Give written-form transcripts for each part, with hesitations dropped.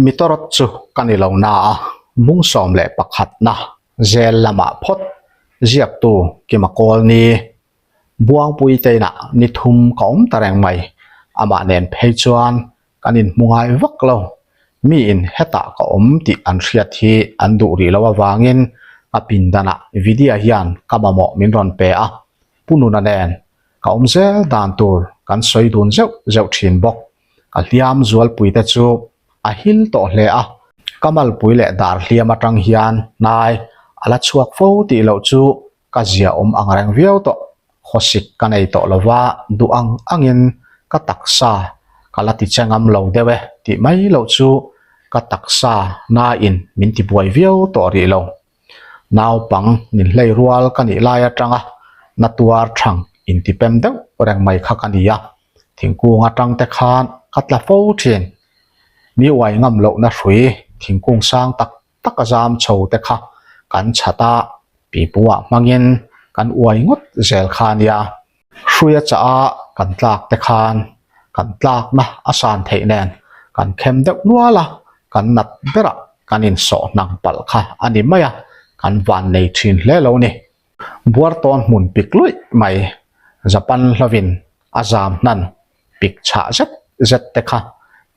Mitorawt chu ka ni lo na a, mung 11 na zel lamah phawt ziaktu Kima kawl ni Buangpui te inah ni thum ka awm ta reng mai. Amah nen phei chuan kan inhmu ngai vak lo. Miin hetah ka awm tih an hriat hi an duh rih loh avangin ka pindanah Vidya hian ka mamawh min rawn pe a, Pu Nuna nen ka awm zel dan tur kan sawi dun zeuh zeuh thin bawk. Ka hliam zualpui te chu a hil tawh hle a, ka malpui leh dar hliam atang hian hnai a la chhuak fo tih loh chu ka zia awm ang reng viau tawh. Khawsik ka nei tawh lo va, duh ang angin ka taksa ka la ti che ngam lo deuh e tih mai loh chu ka taksa nain min ti buai viau tawh rih lo. Naupang min hlei rual ka nih lai atanga na tuar thang intipem deuh reng mai kha ka ni a, thingkung atang te khan ka tla fo thin. Mi uai ngam lohna hrui thingkung sang tak tak a zam chho te kha kan chhat a, pipuah hmangin kan uai ngawt zel kha a nia. Hruia chah a kan tlak te khan kan tlakna a san theih nen kan khem deuh nual a, kan nat berah kan insawh hnang palh kha a ni mai a, kan van nei thin hle lo ni. Buartawn hmun pik luih mai Japan hlovin a zam hnan pik chhah zet zet te kha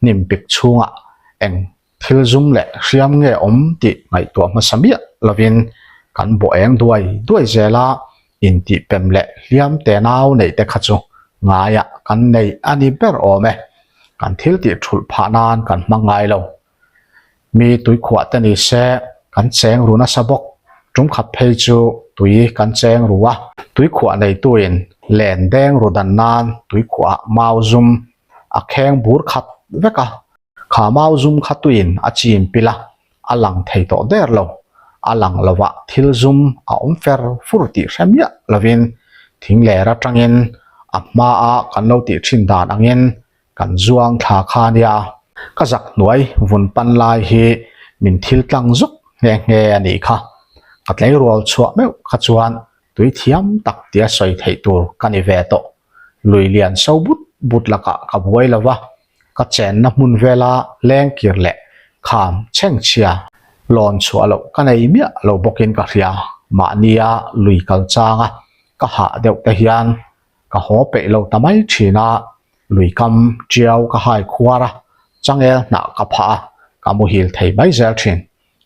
hnim pik chhungah eng Thil zum leh hriam nge awm tih ngaihtuah hmasa miah lovin kan bawh eng duai duai zel a, intihpem leh hliam te nau neih te kha chu ngaiah kan nei a ni ber awm e. Kan thil tih thulh phah nan kan hmang ngai lo. Mi tuikhuah te ni se kan cheng ru nasa bawk, tum khat phei chu tui kan cheng ru a, tuikhuah neituin len deng ru dan nan tuikhuah mau zum a kheng bur khat vek a, Kha mau zum kha tuin a chim pil a, a lang thei tawh der lo. A lang lovah thil zum a awm fer fur tih hre miah lovin thing ler atangin a hmaa kan lo tih thin dan angin kan zuang thla kha nia. Ka zak hnuai vun pan lai hi min thil tlang zuk nghe nghe a nih kha. Ka tleirawl chhuah meuh kha chuan tui thiam tak tia sawi theih tur ka ni ve tawh. Lui lian so but but lakah ka buai lo va, ka chenna hmun vela lengkir leh kham chhengchhia lawn chhuah loh ka nei miah lo bawkin ka hria. Mahnia lui kal changa ka hah deuh te hian ka haw peih lo ta mai thin a, lui kam tiau ka hai khuar a, changel hnah ka phah a, ka muhil thei mai zel thin.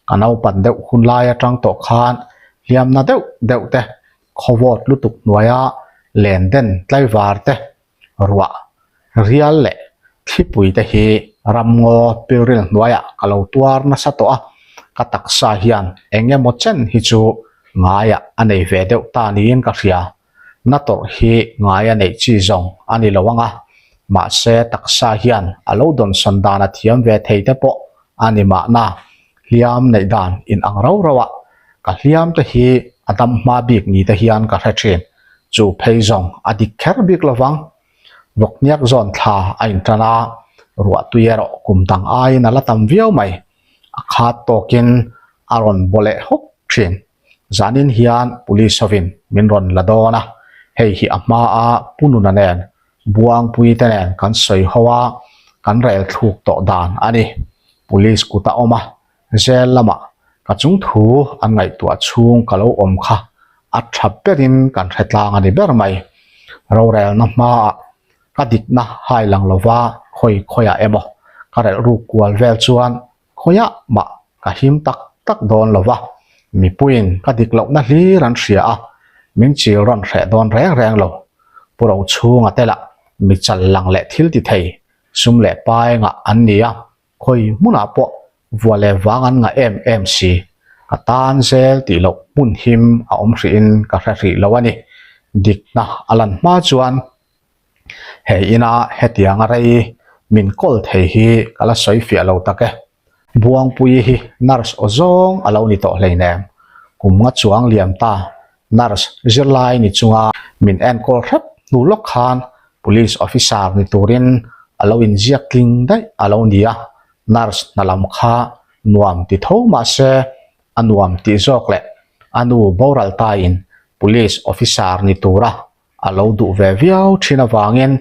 Ka naupan deuh hun lai atang tawh khan hliamna deuh deuh te khawvawt lutuk hnuaia len den tlaivar te ruah rial leh thlipui te hi ramngaw pilril hnuaiah ka lo tuar nasa tawh a, ka taksa hian eng emaw chen hi chu ngaiah a nei ve deuh ta niin ka hria. Na tawrh hi ngai a neih chi zawng a ni lo ang a, mahse taksa hian a lo dawnsawn dan a thiam ve thei te pawh a ni mahna hliam neih dan in ang rau rau a, ka hliam te hi a dam hma bik ni te hian ka hre thin. Chu phei zawng a dik kher bik lo vang. Vawkniak zawn thla a intan a, ruah tui erawh kum dang aiin a la tam viau mai. A khat tawkin a rawn baw leh hawk thin. Zanin hian police hovin min rawn la dawn a, hei hi a hmaa Pu Nuna nen Buangpui te nen kan sawi ho a, kan rel thluk tawh dan a ni. Police kut a awm a, Zel lamah ka chung thu an ngaihtuah chhung ka lo awm kha a tha berin kan hre tlang a ni ber mai. Rorelna hmaah ka dikna hai lang lova khawi khawiah emaw ka relh ruk kual vel chuan khawiah mah ka him tak tak dawn lova, mipuiin ka dik lohna hlir an hria a, min chil rawn hreh dawn reng reng lo. Pu Rochhunga te lah mi chal lang leh thil ti thei sum leh paengah an ni a, Khawi hmunah pawh vua leh vang an ngah em em si, ka tan zel tih loh hmun him a awm hrihin ka hre hrih lo a ni. Dikna a lan hma chuan he ina hetianga rei min kawl thei hi ka la sawi fiah lo tak e. Buangpuii hi nurse aw zawng a lo ni tawh hleinem. Kum nga chuang liam ta nurse zirlai ni chunga min enkawl hrep hnu lawk khan Police officer ni turin a lo inziak tling daih a lo ni a, nurse hna lam kha nuam ti tho mah se a nuam tih zawk leh a nu boral taiin police officer ni tura a lo duh ve viau thin avangin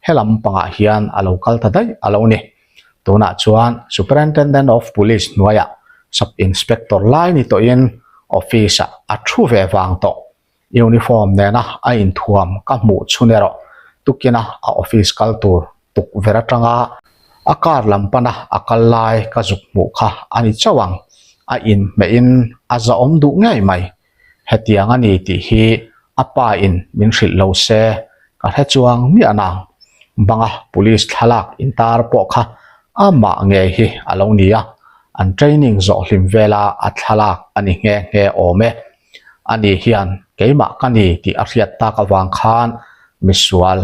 helam pangah hian a lo kal ta daih a lo ni. Tunah chuan Superintendent of Police hnuaiah Sub Inspector lai ni tawhin office-ah a thu ve vang tawh. Uniform nena a inthuam ka hmuh chhun erawh tukina a office kal tur tukverh atanga a car lam pana a kal lai ka zuk hmuh kha a ni chauh ang. A inhmehin a zahawm duh ngei mai. Hetiang a ni tih hi a pa in min hrilh lo se ka hre chuang miah nang. Banga police thlalak intar pawh kha amah ngei hi a lo ni a, an training zawh hlim vela a thlalak a ni nghe nghe awm e. Ani hian keimah ka ni tih a hriat tak avang khan misual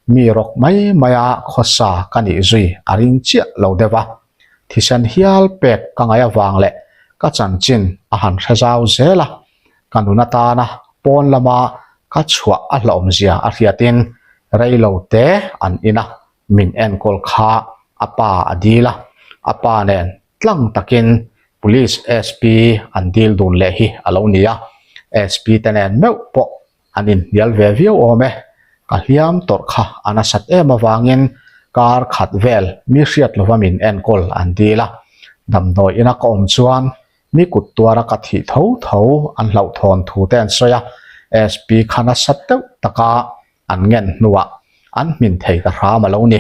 Mi rawk mai maia khawsa ka nih zui a ring chiah lo deuh a, thisen hial pek ka ngaih avang leh ka chanchin a han hre zau zel a, ka nun atana pawn lama ka chhuah a hlauhawmzia a hriatin rei lo te an in a, min enkawl kha a pa a dil a, a pa nen tlang takin Police SP an dil dun leh hi a lo ni a, SP te nen meuh pawh An inhnial ve viau awm e. Ka hliam tawrh kha a nasat em avangin kar khat vel mi hriat lova min enkawl an dil a. Damdawi ina ka awm chuan mi kut tuara ka thih tho tho an hlauhthawn thu te an sawi a. SP kha nasa deuh taka an ngen hnuah an hmin thei ta hram a lo ni.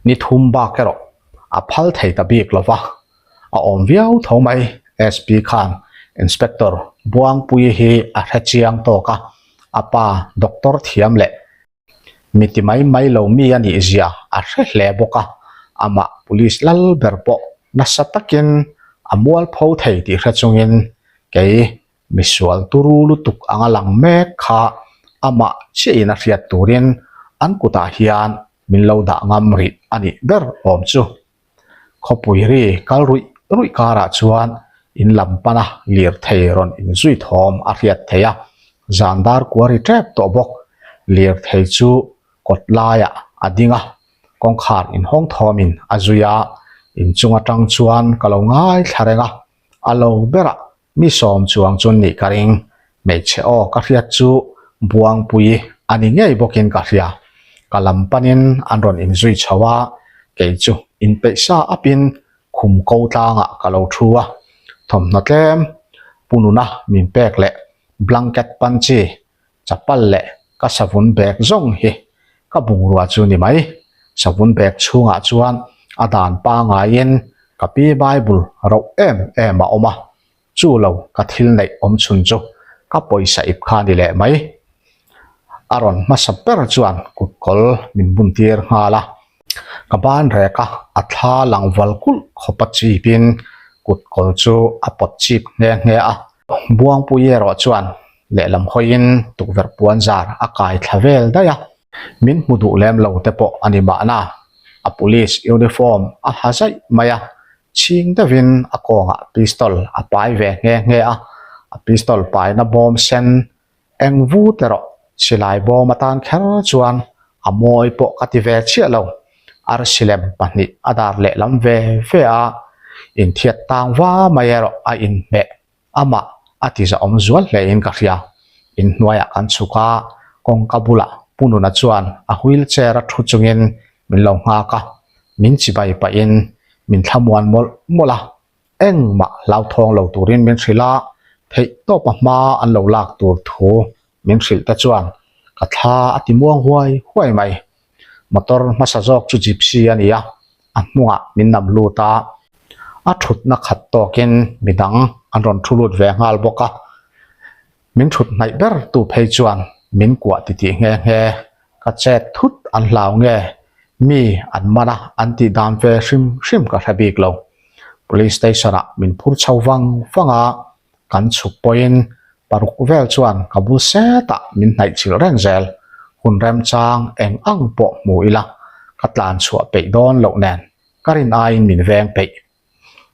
Ni thum bak erawh a phal thei ta bik lo va, a awm viau tho mai. SP khan Inspector Buangpuii hi a hre chiang tawk a, a pa doctor thiam leh mi ti mai mai lo mi a nih zia a hre hle bawk a, amah police lal ber pawh nasa takin a mualpho thei tih hre chungin kei Misual turu lutuk anga lang mek kha amah chiahin a hriat turin an kutah hian min lo dah ngam rih a nih ber awm chu. Khawpui ri kal ruih ruih karah chuan in lam pana lirthei rawn inzui thawm a hriat theih a, zan dar kua ri tep tawh bawk. Lirthei chu kawt laiah a ding a, kawngkhar inhawng thawmin a zui a, inchung atang chuan ka lo ngaithla reng a, a lo berah Mi sawm chuang chu nih ka ring, hmeichhe aw ka hriat chu Buangpui a ni ngei bawkin ka hria. Ka lam panin an rawn inzui chho a, kei chu inpeih sa apin khum ko tlangah ka lo thu a, thawmhnaw tlem, pununa min pek leh blanket pan chi Chapal leh ka savun bag zawng hi ka bungrua chu ni mai. Savun bag chhungah chuan a dan pangaiin ka pi Bible roh em em a awm a, chu lo ka thil neih awm chhun chu ka pawisa ip kha ni leh mai. A rawn hmasa ber chuan kutkawl min bun tir nghal a, ka ban rek a, a thla lang val kulh khawp a chipin kutkawl chu a pawt chip nghe nghe a. Buangpui erawh chuan lehlam hawiin tukverh puan zar a kai thla vel daih a, min hmu duh lem lo te pawh a ni mahna, a police uniform a ha zaih mai a, chhing deuhin a kawngah pistol a pai ve nghe nghe a, a pistol paina bawm sen eng vut erawh silai bawm atan kher chuan a mawi pawh ka ti ve chiah lo, arsi lem pahnih a dar lehlam ve ve a, inthiat tang va mai erawh a inhmeh. Amah a ti zahawm zual hle in ka hria. Inhnuaiah kan chhuk a, kawngka bulah Pu Nuna chuan a wheel chair a thu chungin min lo nghak a, min chibai pahin min thlamuan mawlh mawlh a, engmah hlauthawng lo turin min hrilh a, theihtawpa hma an lo lak tur thu min hrilh te chuan ka thla a ti muang huai huai mai. Motor hmasa zawk chu gypsy a ni a, a hnungah min nam lut a, a thutna khat tawkin midang an rawn thu lut ve nghal bawk a, min thut hnaih ber tu phei chuan min kuah titih nghe nghe, ka chet thut an hlau nge, mi an man a an tih dan ve hrim hrim ka hre bik lo. Police station ah min phur chho vang vang a, Kan chhuk pawhin paruk vel chuan ka bul setah min hnaih chilh reng zel. Hun remchang eng ang pawh hmu ila ka tlan chhuah peih dawn loh nen ka rin aiin min veng peih.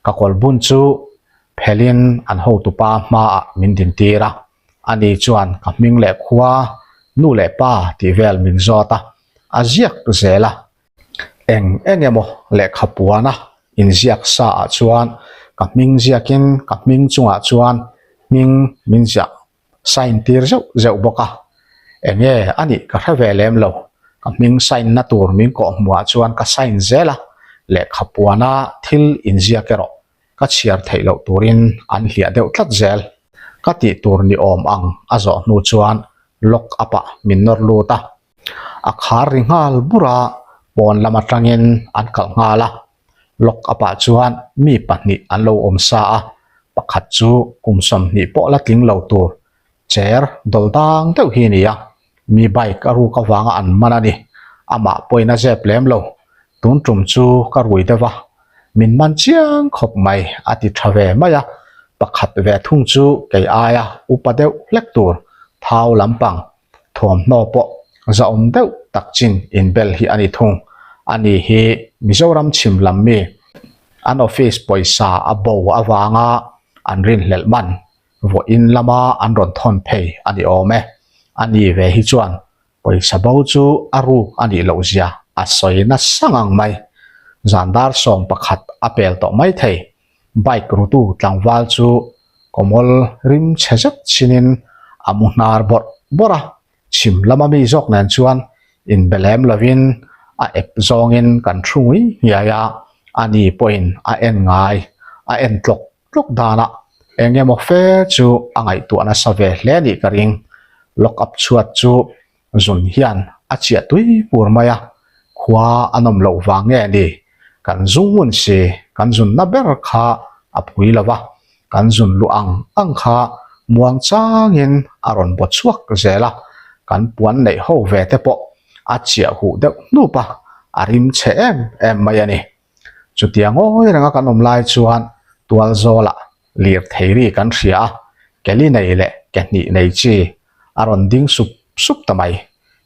Ka kawl bun chu phelin an hotupa hmaah min dintir a, ani chuan ka hming leh khua, nu leh pa tih vel min zawt a, a ziak zel a. Eng eng emaw lehkha puana inziak sa ah chuan ka hming ziakin ka hming chungah chuan hming min ziah sign tir zeuh zeuh bawk a, enge a nih ka hre ve lem lo, ka hming sign na tur min kawh hmuh ah chuan ka sign zel a. Lehkha puana thil inziak erawh ka chhiar theih loh turin an hliah deuh tlat zel. Ka tih tur ni awm ang a zawh hnu chuan lock up ah min nawr lut a. A khar ri nghal bur a, pawn lam atangin an kalh nghal a. Lock up ah chuan mi pahnih an lo awm sa a, pakhat chu kum 20 pawh la tling lo tur chair dawl dang deuh hi a ni a, mi bike a ruk avanga an man a ni. Amah pawhin a zep lem lo. Tun tum chu ka rui deuh a, min man chiang khawp mai a ti tha ve mai a, pakhat ve thung chu kei aia upa deuh hlek tur thau lampang thuamhnaw pawh zahawm deuh tak chin inbel hi a ni thung. Ani hi Mizoram chhim lam mi an office pawisa a bo avanga an rinhlelh man vawiin lama an rawn thawn phei a ni awm e. Ani ve hi chuan pawisa bo chu a ruk a nih loh zia a sawi nasa ngang mai. Zan dar 11 a pel tawh mai thei. Bike rutu tlangval chu kawmawl rim chhe zet chinin a mu hnar bawrh bawrh a, chhim lama mi zawk nen chuan inbe lem lovin a ep zawngin kan thu ngui nghiai a, ani pawhin a en ngai a en tlawk tlawk danah eng emaw fe chu a ngaihtuah nasa ve hle anih ka ring. Lock up chhuat chu Zun hian a chiah tui pur mai a, khua a nawm loh vang nge ni? Kan zung ngun si, kan zunna ber kha a phui lo va, kan zun luh ang ang kha muang changin a rawn baw chhuak zel a, kan puan neih ho ve te pawh a chiah huh deuh hnup a, a rim chhe em em mai a ni. Chutia ngawi renga kan awm lai chuan tual zawlah lirthei ri kan hria a, keli nei leh ke hnih nei chi a rawn ding sup sup ta mai.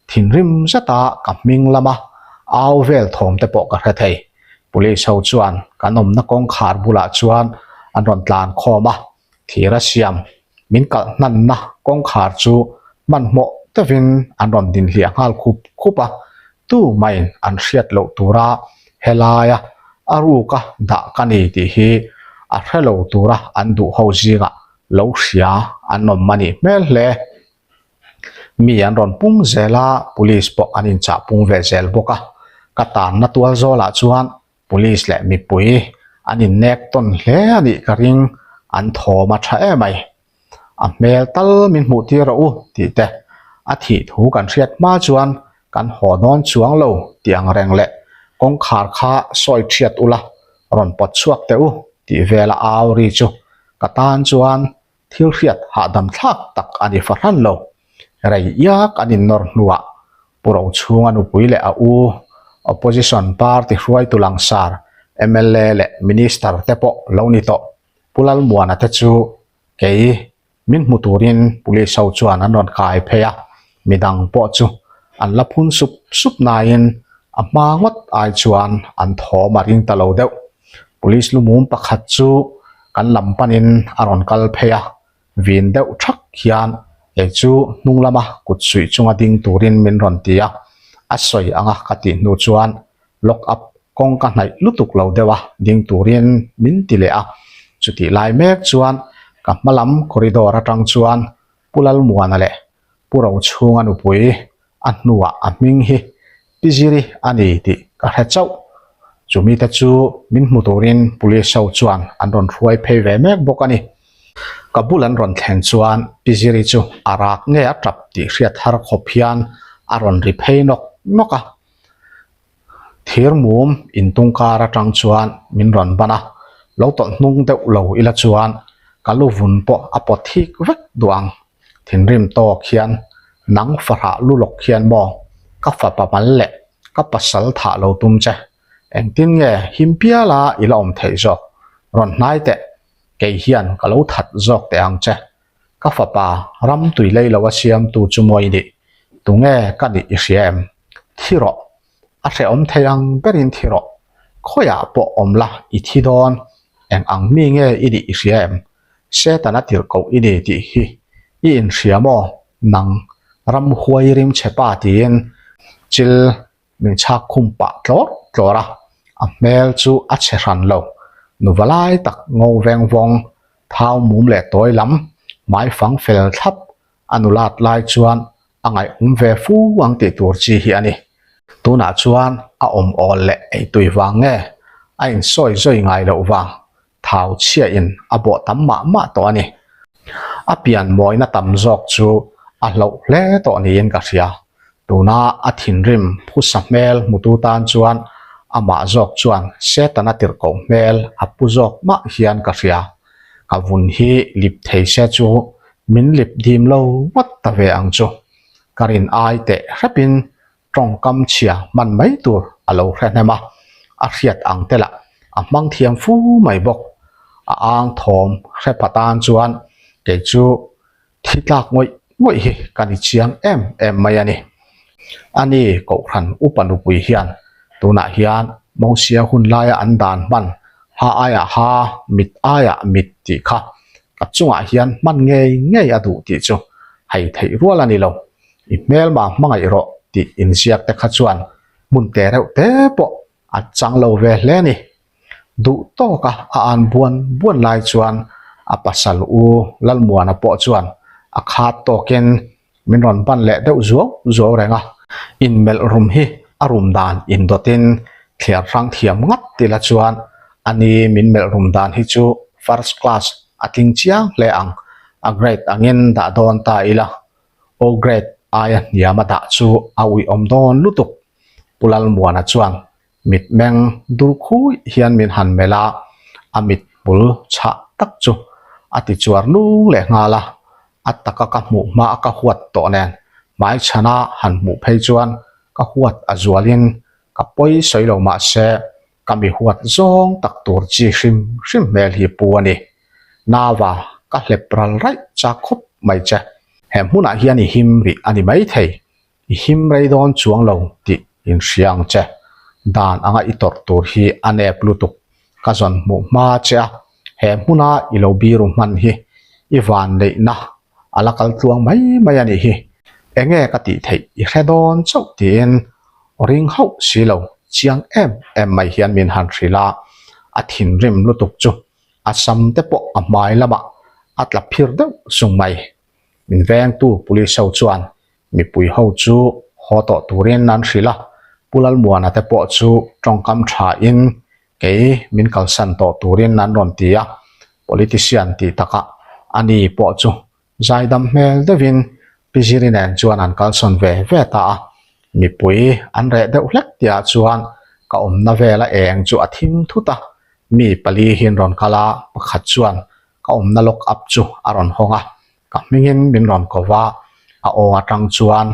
Thinrim zeta ka hming lama au vel thawm te pawh ka hre thei. Police ho chuan kan awmna kawngkhar bulah chuan an rawn tlan khawm a, thir a siam min kalh hnanna kawngkhar chu hmanhmawh deuhin an rawn din hliah nghal khup khup a, tu maiin an hriat loh tura helaia a ruka dah ka ni tih hi a hre lo tura an duh ho zingah lo hria an awm a nih hmel hle. Mi an rawn pung zel a, police pawh an inchah pung ve zel bawk a. Ka tanna tual zawlah chuan police leh mipui an innek tawn hle a nih ka ring, an thawm a tha em mai. A hmel tal min hmuh tir rawh u tih te, a thih thu kan hriat hma chuan kan haw dawn chuang lo tih ang reng leh kawngkhar kha sawi thiat ula rawn pawt chhuak teh u tih vela au ri chu Ka tan chuan thil hriat hahdam thlak tak a ni fahran lo. Rei iak an innawr hnuah Pu Rochhunga nupui leh a u, Opposition party hruaitu langsar, mla leh Minister te pawh lo ni tawh Pu Lalmuana te chu kei Min hmu turin police ho chuan an rawn kai phei a, midang pawh chu an la phun sup sup nain a hma ngawt ai chuan an thawm a ring ta lo deuh. Police lumum pakhat chu kan lam panin a rawn kal phei a, vin deuh thak hian kei chu hnung lama kut suih chunga ding turin min rawn ti a, a sawi anga ka tih hnu chuan Lock up kawng ka hnaih lutuk lo deuh a, ding turin min ti leh a. Chutih lai mek chuan ka hma lam corridor atang chuan Pu Lalmuana leh Pu Rochhunga nupui a hnuah a hming hi Pi Ziri a ni tih ka hre chauh. Chumi te chu min hmu turin police ho chuan an rawn hruai phei ve mek bawk a ni. Ka bul an rawn thlen chuan Pi Ziri chu a rak nge a tap tih hriat har khawp hian a rawn ri phei nawk nawk a. Thir mum intung kar atang chuan min rawn ban a, lo tawlh hnung deuh lo ila chuan ka lu vun pawh a pawt hik vek duh ang. Thinrim tawk hian nang fahrah lu lawk hian maw ka fapa mal leh ka pasal thah lo tum che, engtin nge him piala i la awm theih zawk, rawn hnai teh, kei hian ka lo that zawk teh ang che. Ka fapa ram tui lei lo a siamtu chu maw i nih? Tunge ka nih i hria em? Thi rawh. A hrehawm thei ang berin thi rawh. Khawiah pawh awm la i thi dawn. Eng ang mi nge i nih i hria em? Setana tirhkoh i ni tih hi i inhria maw? Nang ramhuai rimchhe pa tiin chil Min chhak khum pah tlawr tlawr a, a hmel chu a chhe hran lo. Nuva lai tak ngo veng vawng, thau mum leh tawi lam, hmai fang fel thlap a nulat lai chuan a ngaihawm ve fu ang tih tur chi hi a ni. Tunah chuan a awm awl leh eitui vang nge? A insawi zawi ngai loh vang thau chhiain a bawh tam mah mah tawh a ni. A pian mawina tam zawk chu a hloh hle tawh niin ka hria. Tuna a thinrim phusa hmel hmutu tan chuan amah zawk chuan Setana tirhkoh hmel a pu zawk mah hian ka hria. Ka vun hi lip thei se chu min lip dim lo ngawt ta ve ang chu. Ka rin ai teh hrepin tawngkam chhia hman mai tur a lo hre hnem a, a hriat ang te lah a hmang thiam fu mai bawk. A ang thawm hre pha tan chuan kei chu thi tlak ngawih ngawih hi ka ni chiang em em mai a ni. Ani Kohhran upa nupui hian tunah hian Mosia hun laia an dan hman ha aiah ha, mit aiah mit tih kha ka chungah hian hman ngei ngei a duh tih chu hei theih rual a ni lo. I hmelma hmangaih rawh tih inziak te kha chuan hmun te reuh te pawh a chang lo ve hle a ni. Duh tawka a an buan buan lai chuan a pasal u Lalmuana pawh chuan a khat tawkin min rawn ban leh deuh zuau zuau reng a. Inmelh rum hi a rum dan indawtin thliar hrang thiam ngat tila chuan ani min melh rum dan hi chu first class a tling chiang hle ang, a grade angin dah dawn ta ila. O grade aia hniam a dah chu a uiawm dawn lutuk. Pu Lalmuana chuan mitmeng dur khui hian min han melh a, a mit bul chhah tak chu a ti chuar lung leh nghal a, a taka ka hmuh hma a ka huat tawh nen hmaichhana han hmuh phei chuan ka huat a zualin ka pawi sawi lo mah se ka mi huat zawng tak tur chi hrim hrim hmel hi pu a ni. Nava ka hlep ral raih chak khawp mai che. He hmunah hian i him rih a ni maithei. I him rei dawn chuang lo tih inhria ang che. Dan anga i tawrh tur hi a nep lutuk. Ka zawn hmuh hma che a, he hmuna i lo biru hman hi i van neihna a la kal tluang mai mai a nih hi. Enge ka tih theih i hre dawn chauh tiin aw ring hauh si lo chiang em em mai hian min han hrilh a, a thinrim lutuk chu a sam te pawh a hmai lamah a tla phir deuh sung mai. Min vengtu police ho chuan mipui ho chu haw tawh turin an hrilh a, Pu Lalmuana te pawh chu tawngkam tha in kei min kalsan tawh turin an rawn ti a, politician tih takah ani pawh chu zaidam hmel deuhin Pi Ziri nen chuan an kalsawn ve ve ta a, mipui an reh deuh hlek tihah chuan ka awmna vela eng chu a thim thut a, mi pali hi an rawn kal a, pakhat chuan ka awmna lock up chu a rawn hawng a, ka hmingin min rawn ko va, a aw atang chuan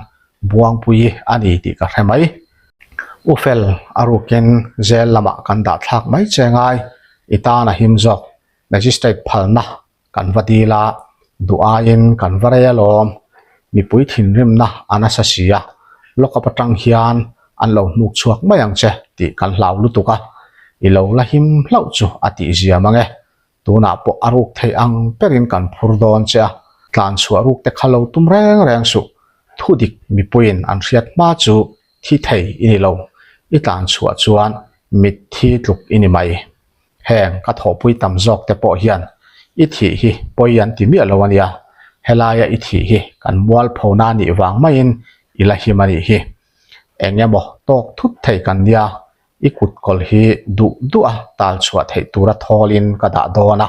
Buangpui a ni tih ka hre mai. U Fel, a rukin zel lamah kan dah thlak mai che ngai, i tan a him zawk, Magistrate phalna kan va dil a, duh aiin kan va rei alawm, mipui thinrimna a nasa si a, lock up atang hian an lo hnuk chhuak mai ang che tih kan hlau lutuk a, i lo la him hlauh chu a tih ziam ang e, Tunah pawh a ruk theih ang berin kan phur dawn che a, tlan chhuah ruk te kha lo tum reng reng suh. Thudik mipuiin an hriat hma chu thi thei i ni lo, i tlan chhuah chuan mitthi tluk i ni mai. Heng ka thawhpui tam zawk te pawh hian i thih hi pawi an ti miah lo a nia, helaia i thih hi kan mualphona nih vang maiin i la him a nih hi. Eng emaw tawk thut thei kan nia, I kut kawl hi duh duh a tal chhuah theih tura thawlin ka dah dawn a,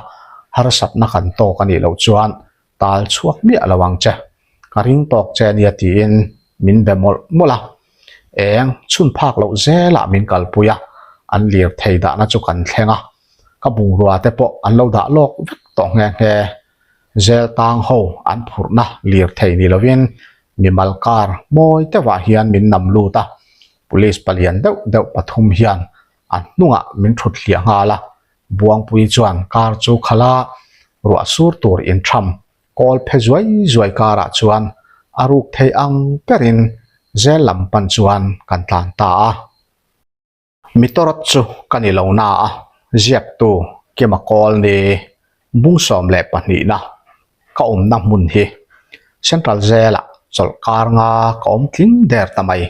harsatna kan tawk a nih loh chuan tal chhuak miah lo ang che. Ka ring tawk che nia tiin min be mawlh mawlh a. Eng chhun phak loh zelah min kalpui a, an lirthei dahna chu kan thleng a. Ka bungrua te pawh an lo dah lawk vek tawh nghe nghe. Zel tang ho an phurhna lirthei ni lovin mimal car mawi deuhah hian min nam lut a. Police palian deuh deuh pathum hian a hnungah min thut hliah nghal a, Buangpui chuan car chu khalh a, ruah sur tur intham kawl phe zuai zuai karah chuan a ruk thei ang berin zel lam pan chuan kan tlan ta a. Mitorat chu ka ni lo na a, ziaktu Kima Kawl ni bung 12 na ka awmna hmun hi Central Jail-ah chawlhkar nga ka awm tling der ta mai.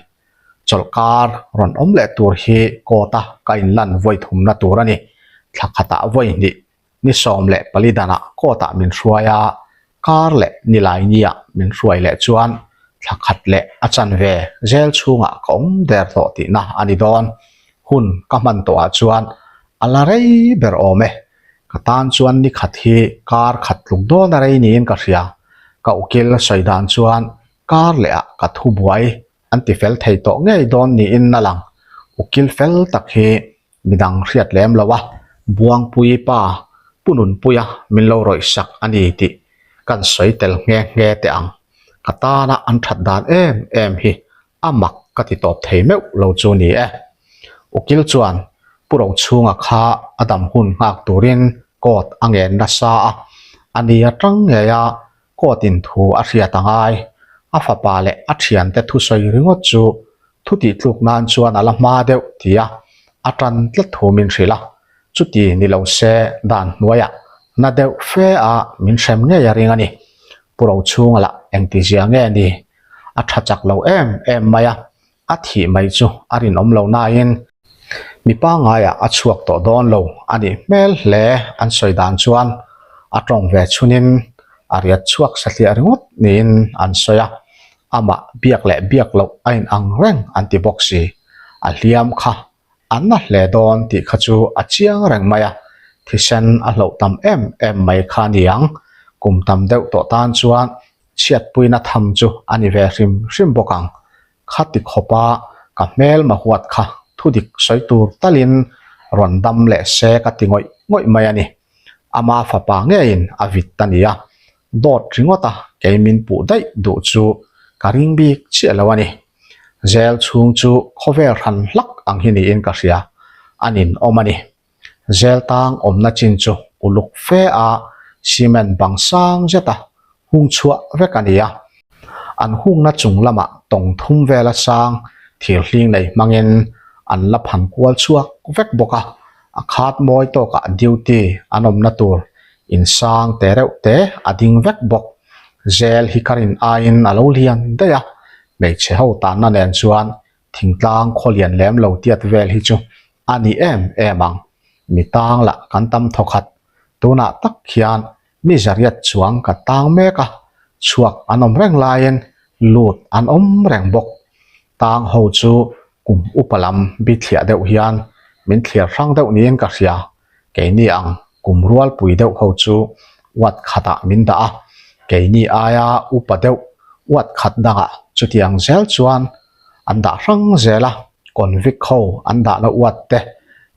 Chawlhkar rawn awm leh tur hi court-a ka inlan vawi thumna tur a ni. Thla khatah vawi hnih ni 14 danah court-ah min hruai a, kar leh nilai nia min hruai leh chuan thla khat leh a chanve zel chhungah ka awm der tawh tihna a ni dawn. Hun ka hman tawhah chuan. A la rei ber awm e. Ka tan chuan ni khat hi kar khat tluk dawn a rei niin ka hria. Ka ukil sawi dan chuan kar leh ah ka thu buai an ti fel thei tawh ngei dawn niin a lang. Ukil fel tak hi midang hriat lem lo a, Buangpui pa Pu Nunpuia min lo rawih sak a ni tih kan sawi tel nghe nghe teh ang. Ka tana an that dan em em hi a mak ka ti tawp thei meuh lo chu ni e. Ukil chuan Pu Rochhunga kha a dam hun nghak turin court a ngen nasa a, a ni atang ngei a court in thu a hriat a ngai. A fapa leh a thiante thusawi ringawt chu thu tih tluk nan chuan a la hma deuh tia a tan tlat thu min hrilh a, chuti ni lo se dan hnuaiah na deuh fe a min hrem ngei a ring a ni. Pu Rochhunga lah engtizia nge ni? A tha chak lo em em mai a, a thih mai chu a rinawm lo nain mi pangaiah a chhuak tawh dawn lo a nih hmel hle an sawi dan chuan a tawng ve chhunin a riat chhuak satliah ringawt niin an sawi a, amah biak leh biak loh a inang reng an ti bawk si, a hliam kha a na hle dawn tih kha chu a chiang reng mai a, thisen a hloh tam em em mai kha a ni ang, kum tam deuh tawh tan chuan chhiatpuina tham chu a ni ve hrim hrim bawk ang. Khati khawpa ka hmel mahuat kha thudik sawi tur talin rawn dam leh se ka ti ngawih ngawih mai a ni. Ama fapa ngeiin a vit a ni a, dawt ringawt a kei min puh daih duh chu ka ring bik chiah lo a ni. Zel chhung chu khawvel hran hlak ang hi niin ka hria, a ninawm a ni. Zel tang awmna chin chu uluk fe a cement bang sang zet a hung chhuah vek a ni a. An hungna chung lamah tawng thum vela sang thir hling nei hmangin an la phan kual chhuak vek bawk a. A khat mawi tawkah duty an awmna tur in sang te reuh te a ding vek bawk. Zel hi ka rin aiin a lo lian daih a, hmeichhe ho tanna nen chuan thingtlang khaw lian lem lo tiat vel hi chu a ni em em ang. Mi tang lah kan tam thawkhat. Tunah tak hian mi zariat chuang ka tang mek a, chhuak an awm reng laiin lut an awm reng bawk. Tang ho chu kum upa lam bithliah deuh hian min thliar hrang deuh niin ka hria. Keini ang kum rualpui deuh ho chu uat khatah min dah a, keini aia upa deuh uat khat dangah chutiang zel chuan an dah hrang zel a, convict ho an dahna uat te,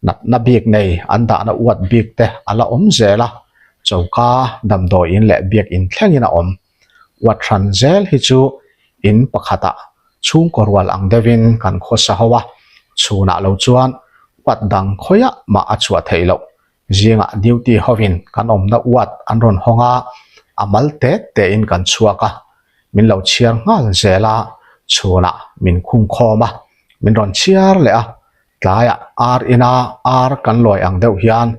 natna bik nei an dahna uat bik te a la awm zel a, choka damdawiin leh biakin thlengin a awm. Uat hran zel hi chu in pakhatah chhungkaw rual ang deuhin kan khawsa ho a, chhunah lo chuan uat dang khawiah mah a chhuah theih loh. Zingah duty hovin kan awmna uat an rawn hawng a, a mal tet tein kan chhuak a, min lo chhiar nghal zel a, chhunah min khung khawm a, min rawn chhiar leh a, tlaiah ar ina ar kan lawi ang deuh hian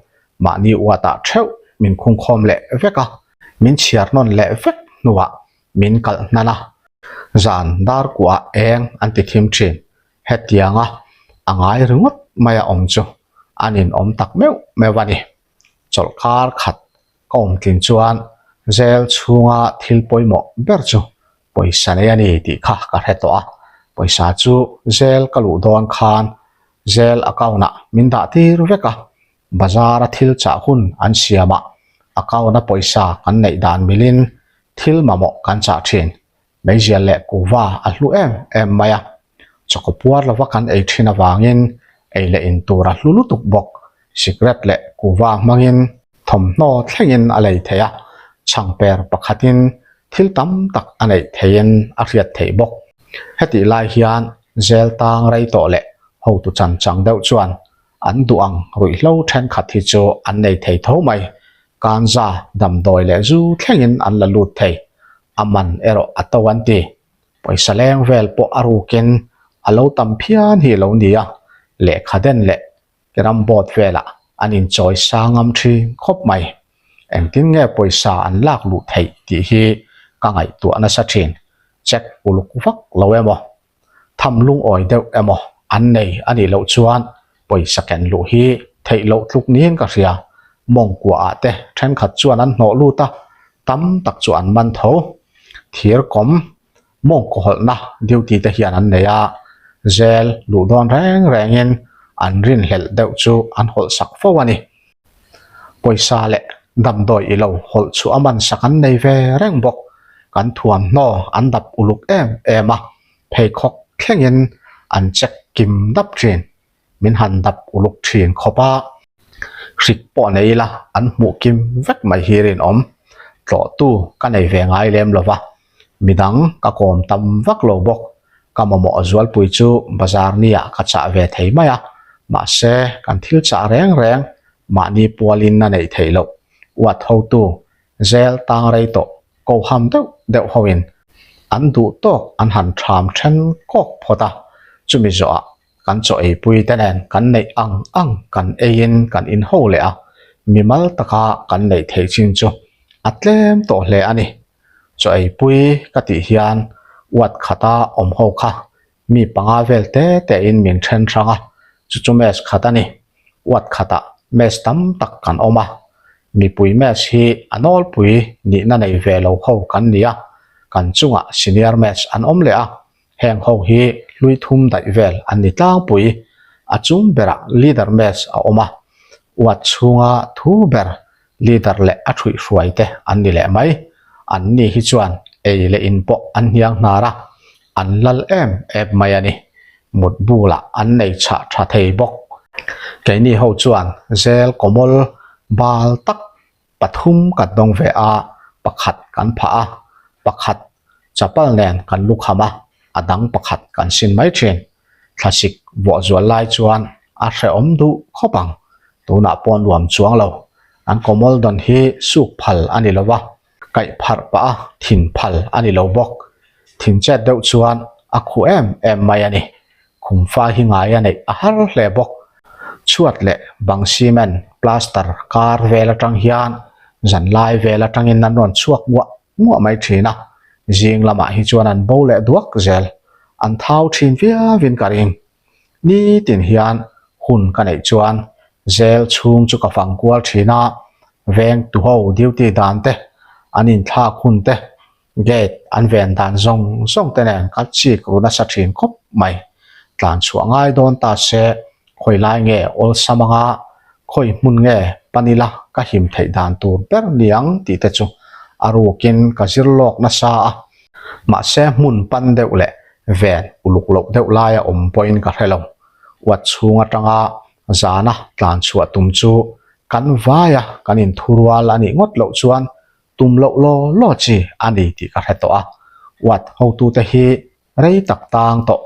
mahni uatah theuh min khung khawm leh vek a, min chhiar nawn leh vek hnuah min kalh hnan a, zan dar kuah eng an ti thim thin. Hetianga a ngai ringawt mai a awm chu an inawm tak meuh meuh a ni. Chawlhkar khat ka awm tlin chuan jail chhunga thil pawimawh ber chu pawisa nei a ni tih kha ka hre tawh a. Pawisa chu jail ka luh dawn khan jail account ah min dah tir vek a, bazar a thil chah hun an siam ah account a pawisa kan neih dan milin thil mamawh kan chah thin. Meizial leh kuhva a hlu em em mai a, chawkaw puar lova kan ei thin avangin ei leh in tur a hlu lutuk bawk. Sikret leh kuhva hmangin thawmhnaw thlengin a lei thei a, chhangper pakhatin thil tam tak a neih theiin a hriat theih bawk. Hetih lai hian zel tang rei tawh leh hotu chan chang deuh chuan an duh ang ruihhlo thenkhat hi chu an nei thei tho mai. Kanza damdawi leh zu thlengin an la lut thei. A man erawh a to an ti. Pawisa leng vel pawh a rukin a lo tam phian hi lo ni a, lehkha den leh keram board velah an inchawi sang ngam thin khawp mai. Engtin nge pawisa an lak luh theih tih hi ka ngaihtuah nasa thin. Check uluk vak lo emaw? Tham lungawi deuh emaw an nei a nih loh chuan pawisa ken luh hi theih loh tluk niin ka hria. Mawngkua ah te thenkhat chuan an hnawh lut a, tam tak chu an man tho. Thir kawm mawngkaw hawlhna duty te hian an nei a, jail luh dawn reng rengin An rinhlelh deuh chu an hawlh sak fo a ni. Pawisa leh damdawi i lo hawlh chu a man sak an nei ve reng bawk. Kan thuamhnaw an dap uluk em em a, pheikhawk thlengin an check kim dap thin. Min han dap uluk thin khawp a, hrik pawh nei ila an hmuh kim vek mai hi rinawm. Tlawhtu ka nei ve ngai lem lo va, midang ka kawm tam vak lo bawk. Ka mamawh zualpui chu bazar nia ka chah ve thei mai a, mahse kan thil chah reng reng mahni pualin a neih theih loh. Uat hotu zel tang rei tawh koham deuh deuh hoin an duh tawk an han tham then kawk phawt a, chumi zawhah kan chaw eipui te nen kan neih ang ang kan eiin kan inho leh a, mimal taka kan neih theih chin chu a tlem tawh hle a ni. Chaw eipui ka tih hian uat khata awm ho kha mi panga vel te tein min then hrang a, chu chu mess khat a ni. Uat khatah mess tam tak kan awm a, mipui mess hi a nawlpui nihna nei ve lo ho kan ni a, kan chungah senior mess an awm leh a, heng ho hi hlui thum daih vel an ni tlangpui. A chung berah leader mess a awm a, uat chhunga thu ber Leader leh a ṭhuihhruai te an ni leh mai. An ni hi chuan ei leh in pawh an hniang hnar a, an lal em em mai a ni. Mut bulah an nei chhah ṭha thei bawk. Keini ho chuan zel kawmawl bal tak pathum kan dawng ve a, pakhat kan phah a, pakhat chapal nen kan lukham a, a dang pakhat kan sin mai ṭhin. Thlasik vuah zual lai chuan a hrehawm duh khawp ang. Tunah pawh nuam chuang lo. An kawmawl dawn hi suk phal a ni lo va, kaih pharh pah a thin phal a ni lo bawk. Thin chet deuh chuan a khuh em em mai a ni. Khumfa hi ngai a neih a har hle bawk. Chhuat leh bang cement, plaster kar vel atang hian zanlai vel atangin an rawn chhuak muah muah mai thin a, zing lamah hi chuan an bo leh duak zel. An thau thin viauin ka ring. Nitin hian hun ka neih chuan zel chhung chu ka fang kual thin a, veng tu ho duty dan te, an inthlak hun te, gate an ven dan zawng zawng te nen ka chik ru nasa thin khawp mai. Tlan chhuah ngai dawn ta se khawi lai nge awlsam anga khawi hmun nge pan ila ka him theih dan tur ber niang tih te chu a rukin ka zir lawk nasa a. Mahse hmun pan deuh leh ven uluk loh deuh laia awm pawhin ka hre lo. Uat chhung atanga zana tlan chhuah tum chu kan vaia kan inthurual a nih ngawt loh chuan tum loh law law chi a ni tih ka hre tawh a. Uat hotute hi rei tak tang tawh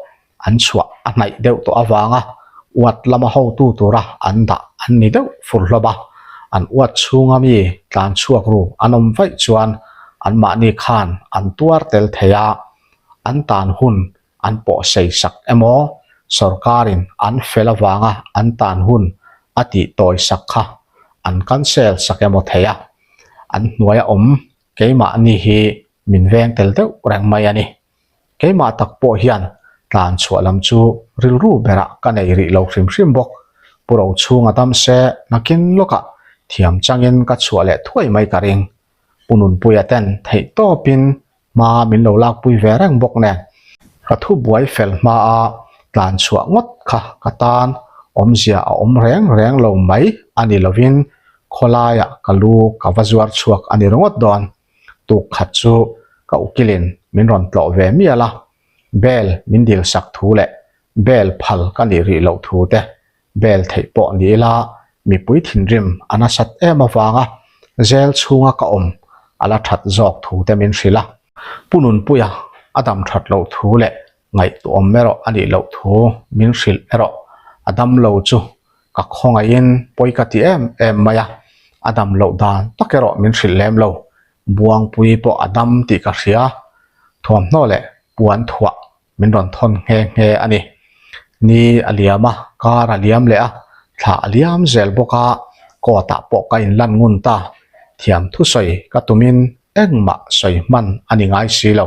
an chhuah a hnaih deuh tawh avanga uat lama hotu tura an dah an ni deuh fur hlawm a, an uat chhunga mi tlan chhuak ru an awm vaih chuan anmahni khan an tuar tel thei a, an tan hun an pawh sei sak emaw sorkarin an fel avanga an tan hun a tih tawi sak kha an cancel sak emaw thei a, an hnuaia awm keimahni hi min veng tel deuh reng mai a ni. Keimah tak pawh hian tlan chhuah lam chu rilru berah ka nei rih lo hrim hrim bawk. Pu Rochhunga dam se nakin lawkah thiam changin ka chhuah leh thuai mai ka ring. Pu Nunpuia ten theih tawpin hma min lo lakpui ve reng bawk nen ka thu buai fel hmaa tlan chhuah ngawt kha ka tan awmzia a awm reng reng lo mai a ni lovin khawlaiah ka lu ka va zuar chhuak a ni ringawt dawn. Tuk khat chu ka ukilin min rawn tlawh ve mial a, bel min dil sak thu leh bel phal ka nih rih loh thu te, bel theih pawh ni ila mipui thinrim a nasat em avanga zel chhunga ka awm a la that zawk thu te min hrilh a. Pu Nunpuia a dam that loh thu leh ngaihtuahawm erawh a nih loh thu min hrilh erawh a dam lo chu ka khawngaihin pawi ka ti em em mai a, a dam loh dan tak erawh min hrilh lem lo, Buangpui pawh a dam tih ka hria, thuamhnaw leh puan thuah min rawn thawn nghe nghe a ni. Ni a liam a, kar a liam leh a, thla a liam zel bawk a, court ah pawh ka inlan ngun ta, thiam thusawi ka tumin Engmah sawi hman a ni ngai si lo.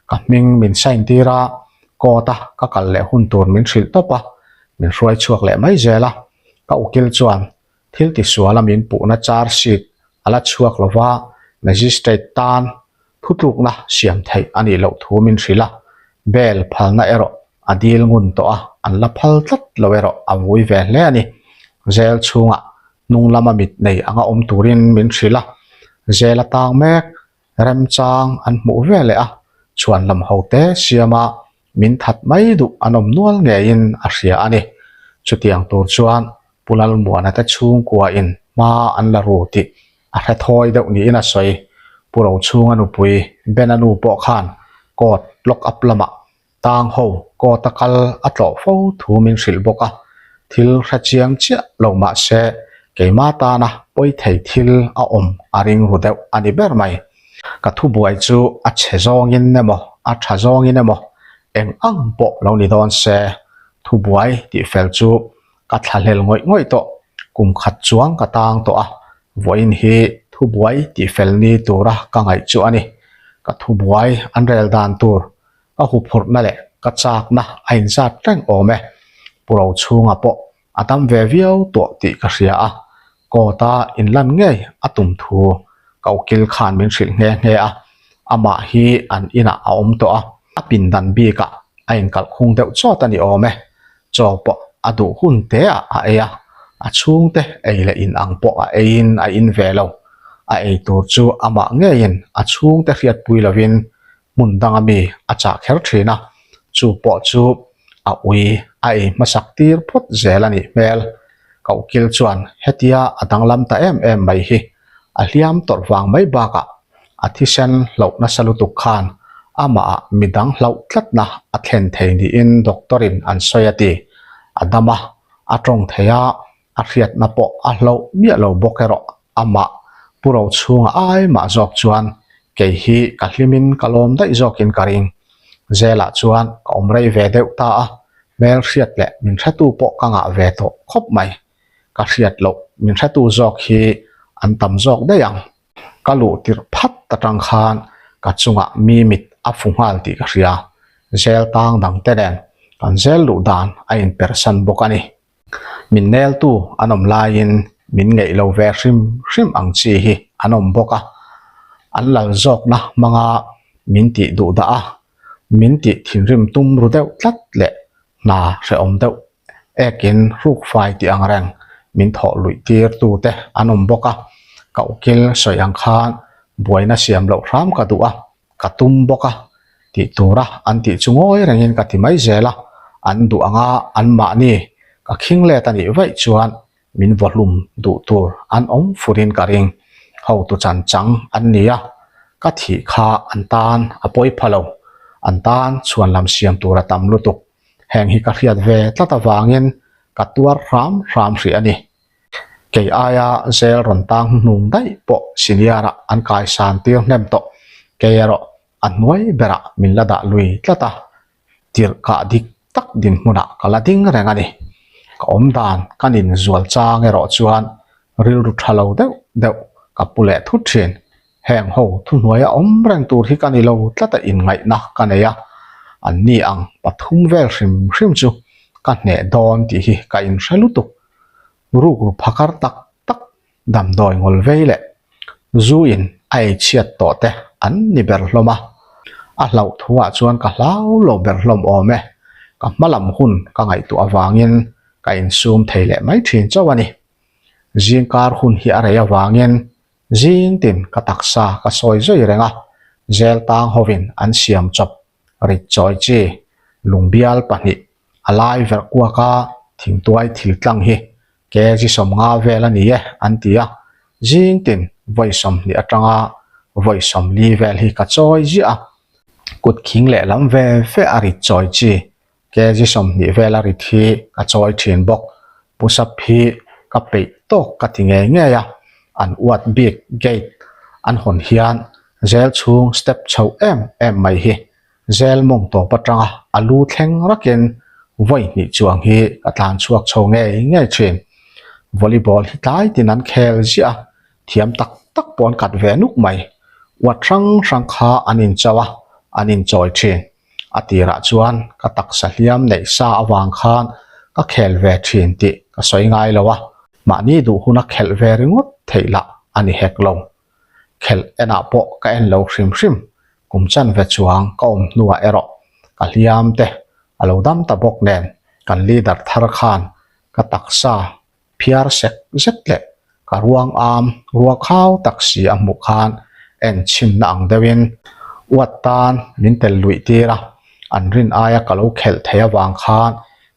Ka hming min sign tir a, court a ka kal leh hun tur min hrilh tawp a, min hruai chhuak leh mai zel a. Ka ukil chuan thil tisual a min puhna charge sheet a la chhuak lo va, magistrate tan thutlukna siam theih a nih loh thu min hrilh a, bail phalna erawh a dil ngun tawh a. an la phal tlat lo erawh a vui ve hle a ni. Jail chhungah hnung lama mit nei anga awm turin min hrilh a, jail a tang mek remchang an hmuh ve leh a, chhuan lam ho te siama min that mai duh an awm nual ngeiin a hria a ni. Chutiang tur chuan Pu Lalmuana te chhungkua in hma an la ru tih a hre thawi deuh niin a sawi. Pu Rochhunga nupui Bena nu pawh khan court lock up lamah tang ho court a kal a tlawh fo thu min hrilh bawk a, thil hre chiang chiah lo mah se keima tana pawi thei thil a awm a ring ru deuh a ni ber mai. Ka thubuai chu a chhe zawngin emaw a tha zawngin emaw eng ang pawh lo ni dawn se thubuai tih fel chu Ka thlahlel ngawih ngawih tawh, kum khat chuang ka tang tawh a, vawiin hi thubuai tihfel ni tura ka ngaih chu a ni. Ka thubuai an rel dan tur, ka huphurhna leh ka chakna a inzat reng awm e. Pu Rochhunga pawh a dam ve viau tawh tih ka hria a, court-a inlan ngei a tum thu ka ukil khan min hrilh nghe nghe a, amah hi an inah a awm tawh a, a pindan bikah a inkalh khung deuh chawt a ni awm e. Chaw pawh a duh hun te ah a ei a, a chhungte ei leh in ang pawh a eiin a in ve lo. A ei tur chu amah ngeiin a chhungte hriatpui lovin hmun danga mi a chah kher thin a, chu pawh chu a ui a ei hmasak tir phawt zel a nih hmel. Ka ukil chuan hetia a danglam ta em em mai hi a hliam tawrh vang mai bakah a thisen hlauh nasa lutuk khan amahah midang hlauh tlatna a thlen thei niin doctor in an sawi a ti. A dam a, a tawng thei a, a hriatna pawh a hlauh miah lo bawk erawh amah Pu Rochhunga ai mah zawk chuan kei hi ka hlimin ka lawm daih zawkin ka ring. Zelah chuan ka awm rei ve deuh ta a, hmel hriat leh min hretu pawh ka ngah ve tawh khawp mai. Ka hriat loh min hretu zawk hi an tam zawk daih ang. Ka luh tirh phat atang khan ka chungah mi mit a fu nghal tih ka hria. Zel tang dang te nen kan zel luh dan a inpersan bawk a ni. Min neltu an awm laiin min ngeih lo ve hrim hrim ang chi hi an awm bawk a. An lal zawkna hmanga min tih duh dah a, min tih thinrim tum ru deuh tlat leh hna hrehawm deuh ekin hrukfai tih ang reng min thawh luih tir tu te an awm bawk a, ka ukil sawi ang khan buaina siam loh hram ka duh a, ka tum bawk a tih tura an tih chu ngawi rengin ka ti mai zel a, an duh anga anmahni ka khing let a nih vaih chuan min vawhlum duh tur an awm furin ka ring. Hotu chan chang an ni a, ka thih kha an tan a pawi pha lo, an tan chhuan lam siam tur a tam lutuk. Heng hi ka hriat ve tlat avangin ka tuar hram hram hrih a ni. Kei aia zel rawn tang hnuhnung daih pawh senior-ah an kaisan tir hnem tawh. Kei erawh a hnuai berah min la dah lui tlat a, tirh kah dik tak dinhmunah ka la ding reng a ni. Ka awm dan ka nin zual chang erawh chuan rilru tha lo deuh deuh ka pu leh thut thin. Heng ho thuhnuaia awm reng tur hi ka ni lo tlat a inngaihna ka nei a, an ni ang pathum vel hrim hrim chu ka hneh dawn tih hi ka inhre lutuk. Rukru phakar tak tak damdawi ngawl vei leh zu in a ei chhiat tawh te an ni ber hlawm a, a hlauh thu ah chuan ka hlau lo ber hlawm awm e, ka hma lam hun ka ngaihtuah avangin ka insum thei leh mai thin chauh a ni. Zingkar hun hi a rei avangin zing tin ka taksa ka sawi zui reng a, zel tang hovin an siam chawp rit chawi chi lungbial pahnih a lai verh kuak a thingtuai thil tlang hi kg 50 vel a ni e an ti a, zing tin vawi 20 atanga vawi 40 vel hi ka chawi ziah a, kut khing lehlam ve ve a rit chawi chi kg 20 vel a rit hi ka chawi thin bawk, push up hi ka peih tawk ka ti ngei ngei a, an uat bik gate an hawn hian zel chhung step chho em em mai hi zel mawng tawp atanga a lu thleng rakin vawi hnih chuang hi ka tlan chhuak chho ngei ngei thin. Volleyball hi tlai tin an khel ziah a, thiam tak tak pawh an kat ve nuk mai. Uat hrang hrang kha an incho a, an inchawi thin. A tirah chuan ka taksa hliam neih sa avang khan ka khel ve thin tih ka sawi ngai lo a, mahni duh huna khelh ve ringawt theih lah a ni hek lo. Khelh enah pawh ka en lo hrim hrim, kum chanve chuang ka awm hnuah erawh ka hliam te a lo dam ta bawk nen. Kan leader thar khan ka taksa phiar sek zet leh ka ruang am rua khau tak si a hmuh khan en chhinna ang deuhin uat tan min tel luih tir a, an rin aia ka lo khelh thei avang khan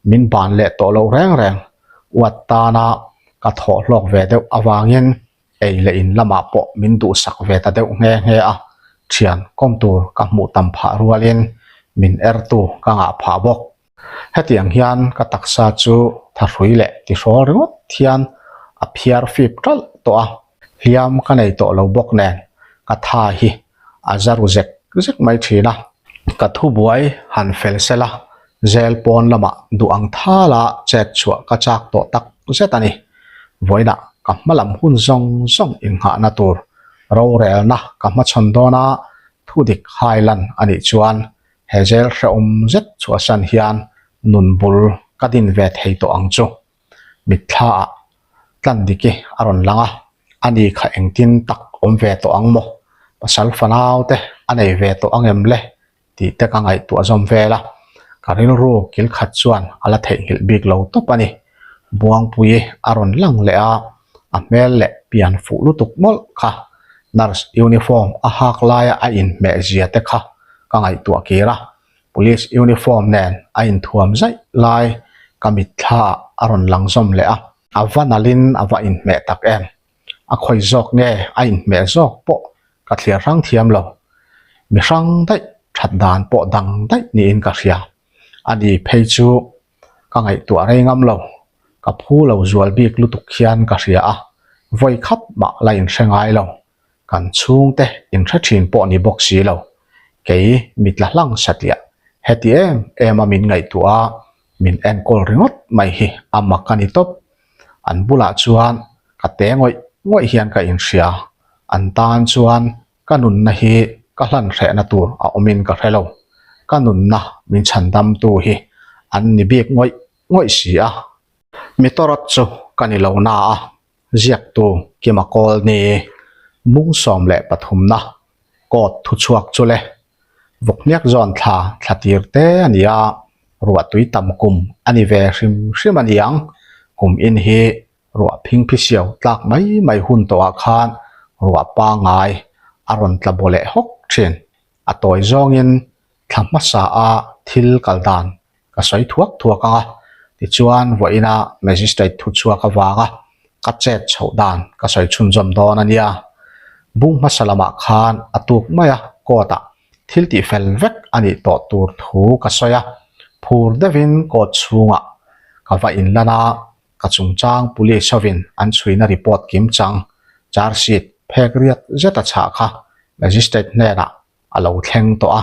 min ban leh tawh loh reng reng. Uat tana ka thawh hlawk ve deuh avangin ei leh in lamah pawh min duhsak ve ta deuh nghe nghe a, thian kawm tur ka hmuh tam phah rualin min ertu ka ngah phah bawk. Hetiang hian ka taksa chu thahrui leh tihrawl ringawt hian a phiar fip ṭalh tawh a, hliam ka nei tawh lo bawk nen ka tha hi a za ru zek zek mai ṭhin a. Ka thubuai han fel sela zel pawn lamah duh ang thala chet chhuah ka chak tawh tak zet a ni. Vawiinah ka hma lam hun zawng zawng inghahna tur rorelna ka hmachhawn dawna thudik hailan a nih chuan He zel hrehawm zet chhuahsan hian nun bul ka din ve thei tawh ang chu. Mitthlaah Tlandiki a rawn lang a, ani kha engtin tak awm ve tawh ang maw? Pasal fanau te a nei ve tawh ang em le? tih te ka ngaihtuah zawm vel a, ka rilru kil khat chuan a la theihnghilh bik lo tawp a ni. Buangpui a rawn lang leh a, a hmel leh pian fuh lutuk mawlh kha nurse uniform a hak laia a inhmeh zia te kha ka ngaihtuah kir a, police uniform nen a inthuam zaih lai ka mitthla ah a rawn lang zawm leh a, a va nalhin a va inhmeh tak em, a khawi zawk nge a inhmeh zawk pawh ka thliar hrang thiam lo, mi hrang daih that dan pawh dang daih niin ka hria, ani phei chu ka ngaihtuah rei ngam lo, ka phu lo zual bik lutuk hian ka hria a, vawi khat mah la inhre ngai lo, kan chhungte inhre thin pawh ni bawk si lo, kei mitla hlang satliah heti em em a min ngaihtuah a, min enkawl ringawt mai hi a mak a ni tawp, an bulah chuan ka te ngawih ngawih hian ka inhria, an tan chuan Ka nunna hi ka hlan hrehna tur a awmin ka hre lo. Ka nunna min chhandamtu hi an ni bik ngawih ngawih si a. Mi tawrawt chu ka ni lo na a, ziaktu Kima Kawlni mung 13na court thuchhuak chu le. Vawkhniak zawn thla thla tir te a ni a, ruahtui tam kum a ni ve hrim hrim a ni ang. Kum in hi Ruah phingphi siau tlak mai mai hun tawhah khan ruah pangngai a rawn tla baw leh hawk thin. A tawi zawngin thla hmasa a thil kal dan ka sawi thuak thuak ang a, tichuan vawiina Magistrate thuchhuak avanga ka chet chhoh dan ka sawi chhunzawm dawn a nia. Bung hmasa lamah khan a tuk mai a court-ah thil tihfel vek a nih tawh tur thu ka sawi a, phur deuhin court chhungah ka va inlan a, Ka chungchang police hovin an chhuina report kim chang charge sheet phek riat zet a chhah kha magistrate hnenah a lo thleng tawh a,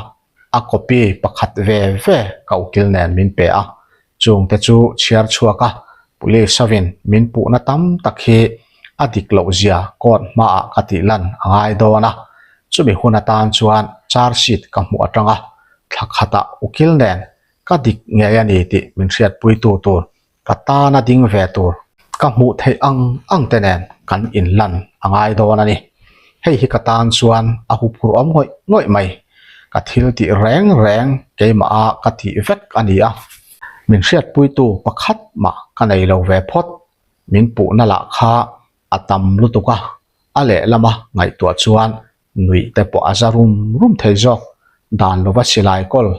a copy pakhat ve ve ka ukil nen min pe a, chungte chu chhiar chhuak a, police hovin min puhna tam tak hi a dik loh zia court hmaah ka tih lan a ngai dawn a, chumi hun atan chuan charge sheet ka hmuh atanga thla khatah ukil nen ka dik ngei a ni tih min hriatpuitu tur Ka tana ding ve tur ka hmuh theih ang ang te nen kan inlan a ngai dawn a ni. Hei hi ka tan chuan a huphurh awm ngawih ngawih mai. Ka thil tih reng reng keimah a ka tih vek a ni a. Min hriatpuitu pakhat mah ka nei lo ve phawt. Min puhna lah kha a tam lutuk a, a lehlama ngaihtuah chuan nuih te pawh a za rum rum thei zawk. Dan lova silai kawl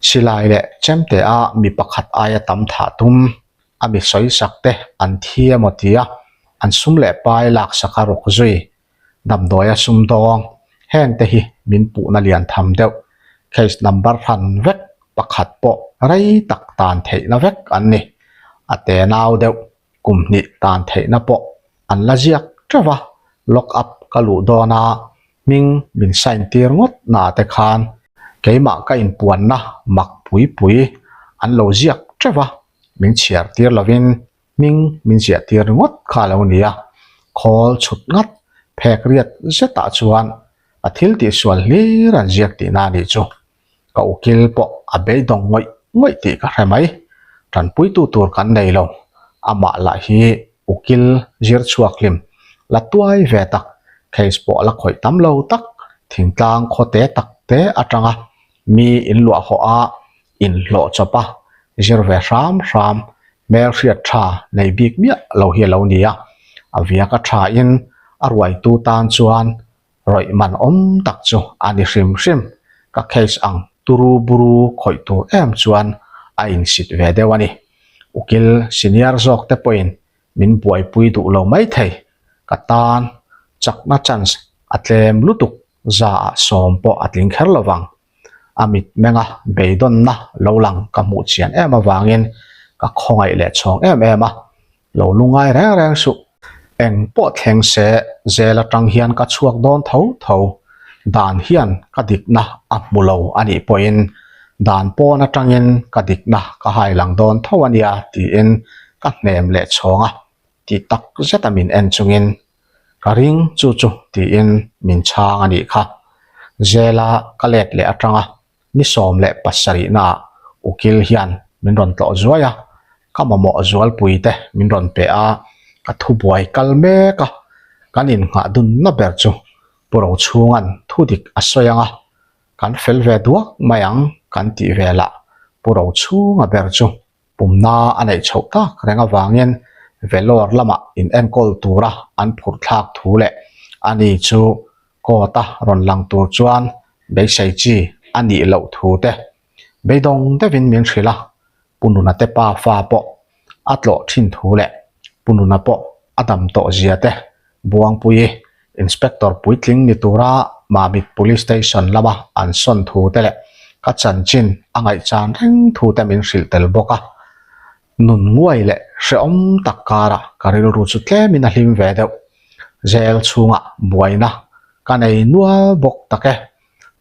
Silai leh chemte a mi pakhat aia tam thah tum, a mi sawisak te an thi emaw tia an sum leh pai laksak a rawk zui, damdawi a sum dawng, heng te hi min puhna lian tham deuh, case number hran vek pakhat pawh rei tak tan theihna vek an ni, a tenau deuh kum hnih tan theihna pawh an la ziak teuh a, lock up ka luh dawn a hming min sign tir ngawt na te khan keimah ka inpuanna mak pui pui an lo ziak teuh a, min chhiar tir lovin hming min ziah tir ringawt kha a lo ni a, khawl chhut ngat phek riat zetah chuan a thil tihsual hlir an ziak tihna a nih chu. Ka ukil pawh a beidawng ngawih ngawih tih ka hre mai. Tanpuitu tur kan nei lo. Amah lah hi ukil zir chhuak hlim la tuai ve tak, case pawh la khawih tam lo tak, thingtlang khawte tak te atanga mi inluah hawh a, inhlawh chawp a. Zir ve hram hram hmelhriat tha nei bik miah lo hi a lo ni a, a viak a tha in a ruaitu tan chuan rawih man awm tak chu a ni hrim hrim. Ka case ang turu buru khawih tur em chuan a insit ve deuh a ni. Ukil senior zawk te pawhin min buaipui duh lo mai thei. Ka tan chakna chance a tlem lutuk za ah sawm pawh a tling kher lovang. A mit menga beidawnna lo lang ka hmuh chian em avangin ka khawngaih leh chhawng em em a, lo lungai reng reng suh. Eng pawh thleng se zel atang hian ka chhuak dawn tho tho. Dan hian ka dikna a hmu lo a nih pawhin dan pawn atangin ka dikna ka hai lang dawn tho a nia tiin ka hnem leh chhawng a, ti tak zeta min en chungin Ka ring chu chu tiin min chhang a nih kha. Zela ka let leh atanga ni 17 naah ukil hian min rawn tlawh zuai a, ka mamawh zualpui te min rawn pe a, ka thubuai kal mek a, kan innghah dunna ber chu Pu Rochhunga'n thudik a sawi ang a, kan fel ve duak mai ang kan tih velah Pu Rochhunga ber chu Pumna a neih chhoh tak reng avangin Vellore lamah in enkawl tura an phurh thlak thu leh ani chu court-a rawn lang tur chuan beisei chi a nih loh thu te beidawng deuhin min hrilh a, Pu Nuna te pa fa pawh a tlawh thin thu leh Pu Nuna pawh a dam tawh zia te Buangpui Inspector puitling ni tura Mamit Police Station lama an sawn thu te leh ka chanchin a ngaihchan reng thu te min hrilh tel bawk a. Nun nguai leh hrehawm tak karah ka rilru chu tlemin a hlim ve deuh. Jail chhungah buaina ka nei nual bawk tak e.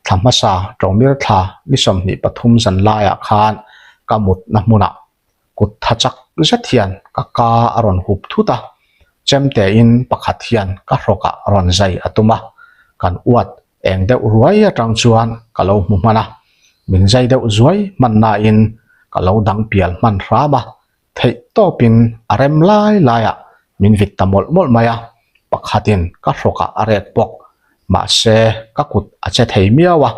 Thla hmasa Ṭawmir thla ni 23 zan laiah khan ka mutna hmunah Kut tha chak zet hian ka ka a rawn hup thut a, chemte in pakhat hian ka hrawkah rawn zai a tum a, kan uat eng deuh ruai atang chuan ka lo hmu hman a, min zai deuh zuai hman nain ka lo dang pial hman hram a, theih tawpin a rem lai laiah min vit ta mawlh mawlh mai a, pakhatin ka hrawkah a rek bawk, mahse ka kut a che thei miau a,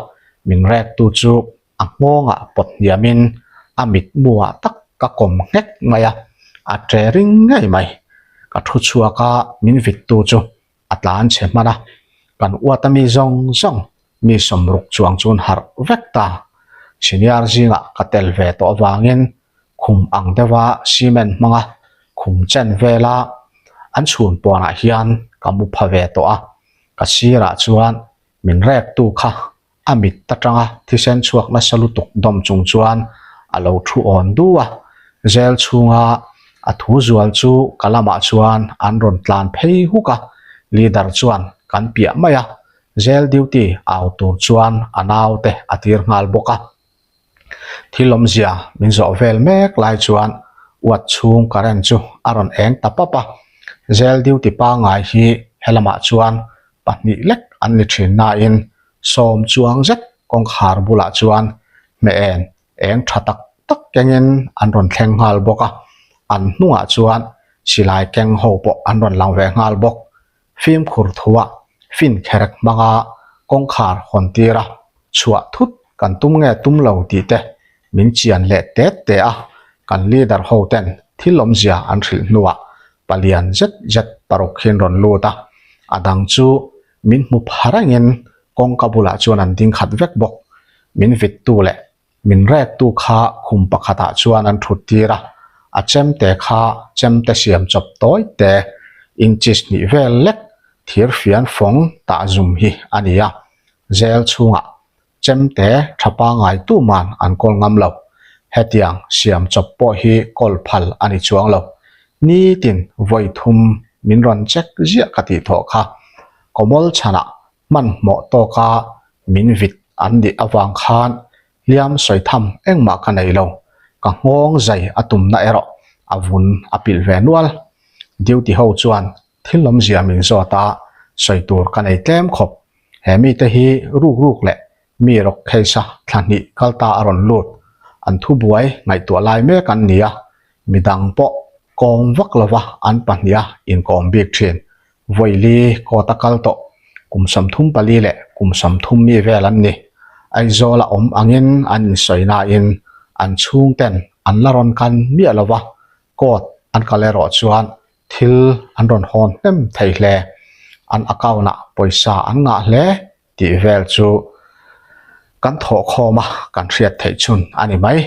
min rektu chu A nghawngah pawt hniamin a mitmuah tak ka kawm nghek mai a, a ṭe ring ngei mai. Ka thu chhuak a, min vittu chu a tlan chhe hman a, kan uata mi zawng zawng mi sawmruk chuang chuan harh vek ta. Senior zingah ka tel ve tawh avangin khum ang deuha cement hmanga khum chen vela an chhun pawnah hian ka mu pha ve tawh a, ka sirah chuan min rektu kha A mit atanga thisen chhuak nasa lutuk dawm chung chuan a lo thu awn du a, jail chhunga a thu zual chu ka lamah chuan an rawn tlan phei huk a, leader chuan kan piah mai a, jail duty au tur chuan a naute a tir nghal bawk a. Thil awmzia min zawh vel mek lai chuan uat chhung current chu a rawn eng ta pap a, jail duty pangngai hi helamah chuan pahnih lek an ni thin nain sawm chuang zet kawngkhar bulah chuan hmeh en eng tha tak tak kengin an rawn thleng nghal bawk a, an hnungah chuan silai keng ho pawh an rawn lang ve nghal bawk. Fimkhur thuah fin kherek hmanga kawngkhar hawn tir a, chhuah thut kan tum nge tum lo tih te min chian leh tet te a, kan leader ho ten thil awmzia an hrilh hnuah palian zet zet paruk hian rawn lut a, a dang chu min hmu pha rengin kawngka bulah chuan an ding khat vek bawk. Min vittu leh min rektu kha khum pakhatah chuan an thut tir a, a chemte kha chemte siam chawp tawi te inches hnih vel lek thir fian fawng tah zum hi a ni a, jail chhungah Chemte tha pangngai tuman an kawl ngam lo. Hetiang siam chawp pawh hi kawl phal a ni chuang lo. Nitin vawi thum min rawn check ziah ka tih thawh kha. Kawmawl chhanah hmanhmawh tawka min vit an nih avang khan hliam sawi tham engmah ka nei lo. Ka nghawng zai a tumna erawh a vun a pilh ve nual. Duty ho chuan thil awmzia min zawt a, sawi tur ka nei tlem khawp. He mite hi ruk ruk leh mi rawk case a thla hnih kal ta a rawn lut. An thubuai ngaihtuah lai mek an ni a, midang pawh kawm vak lova an pahniha inkawm bik thin. Vawili court a kal tawh kum 34 leh kum 30 mi vel an ni. Aizawl a awm angin an insawi nain an chhungten an la rawn kan miah lo va, court an kal erawh chuan thil an rawn hawn hnem thei hle. An account ah pawisa an ngah hle tih vel chu kan thawh khawm a, kan hriat theih chhun a ni mai.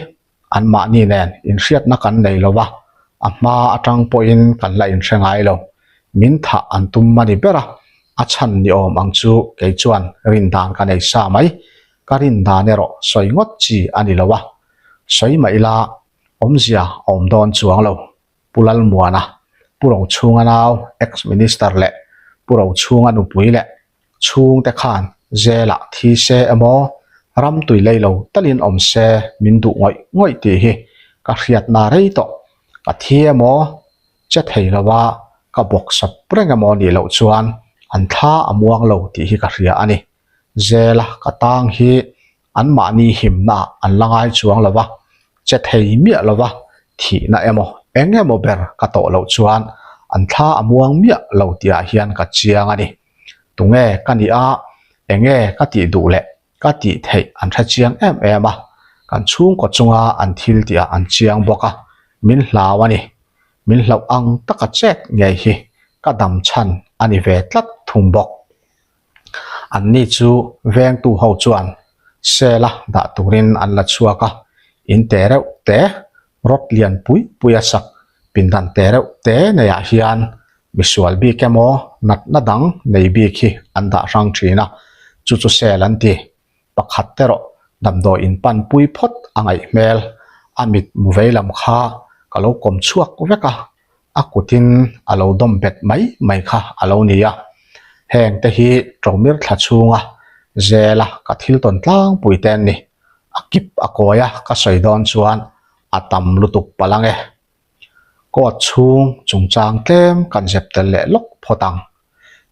Anmahni nen inhriatna kan nei lo va, a hma atang pawhin kan la inhre ngai lo. Min thah an tum a ni ber a, a chhan ni awm ang chu kei chuan rin dan ka nei sa mai. Ka rin dan erawh sawi ngawt chi a ni lo a, sawi mah ila awmzia a awm dawn chuang lo. Pu Lalmuana, Pu Rochhunga nau, ex-minister leh Pu Rochhunga nupui leh chhungte khan zelah thi se emaw ram tui lei lo talin awm se min duh ngawih ngawih tih hi ka hriatna rei tawh. Ka thi emaw che thei lo a, ka bawk sap reng emaw nih loh chuan an thla a muang lo tih hi ka hria a ni. Zela ka tang hi anmahni himna an la ngai chuang lo va, che thei miah lo va, thihna emaw eng emaw ber ka tawh loh chuan an thla a muang miah lo tihah hian ka chiang a ni. Tunge ka nih a, enge ka tih duh leh ka tih theih an hre chiang em em a, kan chhungkaw chunga an thil tihah an chiang bawk a, min hlau a ni. Min hlauh ang taka chet ngei hi ka dam chhan a ni ve tlat thung bawk. Anni chu vengtu ho chuan sela dah turin an la chhuak a, in te reuh te, rawt lian pui pui a sak pindan te reuh te neiah hian misual bik emaw natna dang nei bik hi an dah hrang thin a, chu chu sel an ti. Pakhat te rawh damdawi in pan pui phawt a ngaih hmel, a mit mu vei lam kha ka lo kawm chhuak vek a, a kutin a lo dawm bet mai mai kha a lo ni a. Heng te hi Ṭomir thla chhunga zela ka thil tawn tlangpui te an ni. A kip a kawi a ka sawi dawn chuan a tam lutuk palh ang e. Court chhung chungchang tlem kan zep tel leh lawk phawt ang.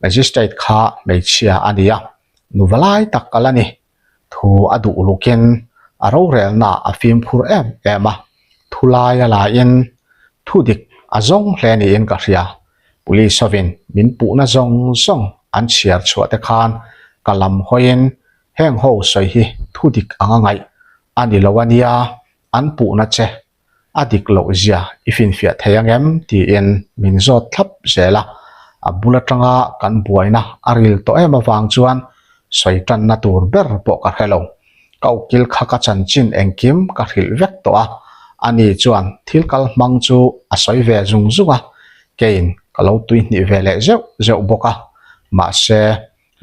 Magistrate kha hmeichhia a ni a, nu va lai tak a la ni. Thu a duh lukin a rorelna a fimkhur em em a, thu lai a laiin thu dik a zawng hle niin ka hria. Police hovin min puhna zawng zawng an chhiar chhuah te khan ka lam hawiin heng ho sawi hi thu dik anga ngaih a ni lo a nia, an puhna che a dik loh zia i finfiah thei ang em? tiin min zawt thlap zel a, a bul atanga kan buaina a ril tawh em avang chuan sawi tanna tur ber pawh ka hre lo. Ka ukil kha ka chanchin engkim ka hrilh vek tawh a, ani chuan thil kal hmang chu a sawi ve zung zung a, keiin ka lo tuihnih ve leh zeuh zeuh bawk a, mahse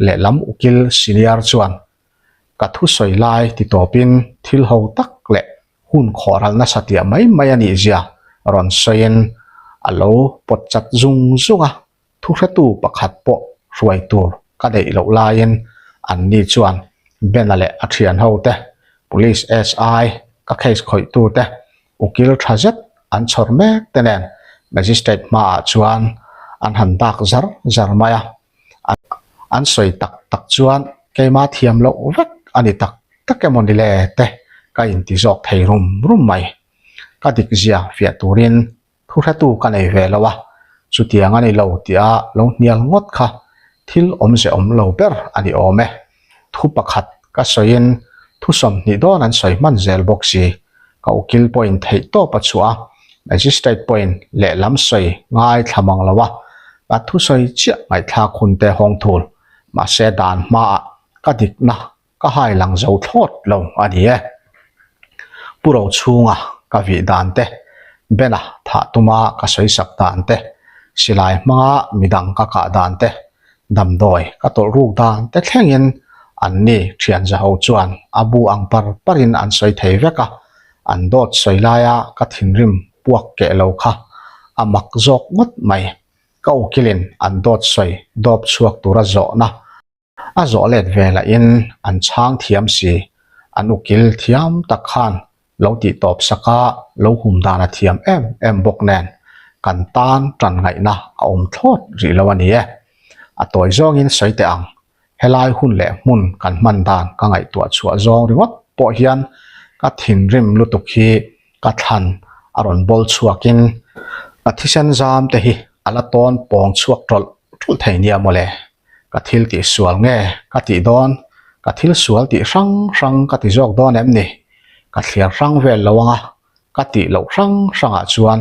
lehlam ukil senior chuan ka thusawi lai ti tawpin thil ho tak leh hun khawhral nasa tiah mai mai a nih zia rawn sawiin a lo pawt chat zung zung a, thuhretu pakhat pawh hruai tur ka neih loh laiin anni chuan Bena leh a thian ho te, Police SI ka case khawih tu te, ukil tha zet an chhawr mek te nen Magistrate hmaah chuan an han dak zar zar mai a. An sawi tak tak chuan keima thiam loh vek a ni tak tak emaw ni le te ka inti zawk thei rum rum mai. Ka dik zia fiah turin thuhretu ka nei ve lo a, chutiang a ni lo tia lo hnial ngawt kha thil awmze awm lo ber a ni awm e. Thu pakhat ka sawiin thu 20 dawn an sawi hman zel bawk si. Ka ukil pawhin theih tawp a chhuah a, Magistrate pawhin lehlam sawi ngai thla mang lo a, ka thusawi chiah ngaihthlak hun te hawng thul. Mahse dan hmaah ka dikna ka hai lang zo thlawt lo a ni e. Pu Rochhunga ka vih dan te, Bena thah tuma ka sawi sak dan te, silai hmanga midang ka kah dan te, damdawi ka tawlh ruk dan te thlengin anni thian zaho chuan a bu ang par parin an sawi thei vek a, an dawt sawi laia ka thinrim puak keh lo kha a mak zawk ngawt mai. Ka ukilin an dawt sawi dawp chhuak tura zawhna A zawh let ve lahin an chhang thiam si, an ukil thiam tak khan lo tih tawp sak a, lo hum dan a thiam em em bawk nen kan tan tan ngaihna a awm thlawt rih lo a ni e. A tawi zawngin sawi teh ang, helai hun leh hmun kan hman dan ka ngaihtuah chhuah zawng ringawt pawh hian ka thinrim lutuk hi ka thlan a rawn bawl chhuakin ka thisen zam te hi a la tawn pawng chhuak tawlh tawlh thei nia mawle. Ka thil tih sual nge ka tih dawn? Ka thil sual tih hrang hrang ka ti zawk dawn em ni? Ka thliar hrang vel lo ang a. Ka tih loh hrang hrangah chuan